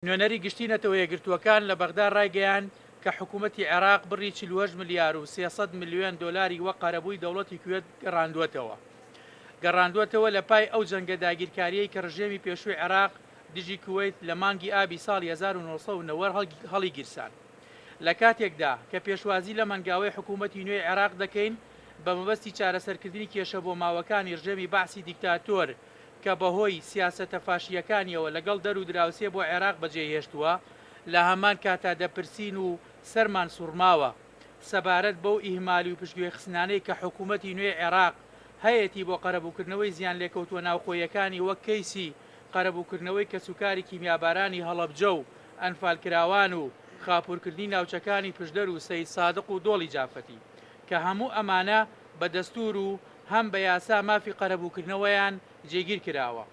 نوێنەری گشتی نەتەوە یەکگرتووەکان لە بەغدا ڕایگەیاند کە حکوومەتی عێراق بڕی 48 ملیار و 300 ملیۆن دۆلاری وەک قەرەبووی دەوڵەتی کوێت گەڕاندووەتەوە گەڕاندووەتەوە لە پای ئەو جەنگە داگیرکارییەی کە ڕژێمی پێشووی عێراق دژی کوەیت لە مانگی ئابی ساڵی 1990 هەڵیگیرساند. لە کاتێکدا کە پێشوازی لەم هەنگاوەی حکوومەتی نوێی عێراق دەکەین بە مەبەستی چارەسەرکردنی کێشە بۆماوەکانی ڕژێمی بەعسی دیکتاتۆر کە بەهۆی سیاسەتە فاشییەکانیەوە لەگەڵ دەر و دراوسێ بۆ عێراق بەجێیهێشتووە، لە هەمان کاتا دەپرسین و سەرمان سوڕماوە سەبارەت بەو ئیهمالی و پشتگوێخستنانەی کە حکوومەتی نوێی عێراق هەیەتی بۆ قەرەبووکردنەوەی زیانلێکەوتووە ناوخۆییەکانی وەک کەیسی قەرەبووکردنەوەی کەسوکاری کیمیابارانی هەڵەبجە و ئەنفالکراوان و خاپوورکردنی ناوچەکانی پشدەر و سەیدسادق و دۆڵی جافەتی کە هەموو ئەمانە بە دەستوور و هەم بە یاسا مافی قەرەبووکردنەوەیان جێگیر کراوە.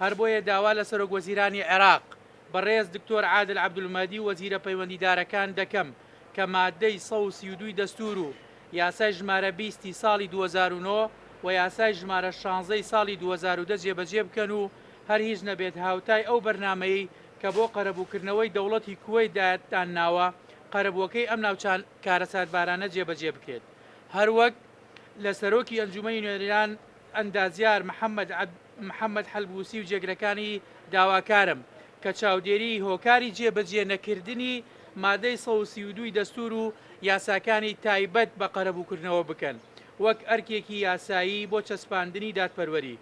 هەربۆیە داوا لە سەرۆک وەزیرانی عێراق بەڕێز دکتۆر عادل عەبدولمەهدی و وەزیرە پەیوەندیدارەکان دەکەم کە ماددەی 132 ی دەستوور و یاسای ژمارە 20 ی ساڵی 2009 و یاسای ژمارە 16 ی ساڵی 2010 جێبەجێ بکەن و هەر هیچ نەبێت هاوتای ئەو بەرنامەیەی کە بۆ قەرەبووکردنەوەی دەوڵەتی کوەیت دایانناوە قەرەبووەکەی ئەم ناوچە کارەساتبارانە جێبەجێ بکرێت. هەروەک لە سەرۆکی ئەنجومەنی نوێنەران ئەندازیار محەمەد محەمەد حەلبوسی و جێگرەکانی داواکارم کە چاودێریی هۆکاری جێبەجێ نەکردنی مادەی 132 ی دەستور و یاساکانی تایبەت بە قەرەبووکردنەوە بکەن وەک ئەرکێکی یاسایی بۆ چەسپاندنی دادپەروەری.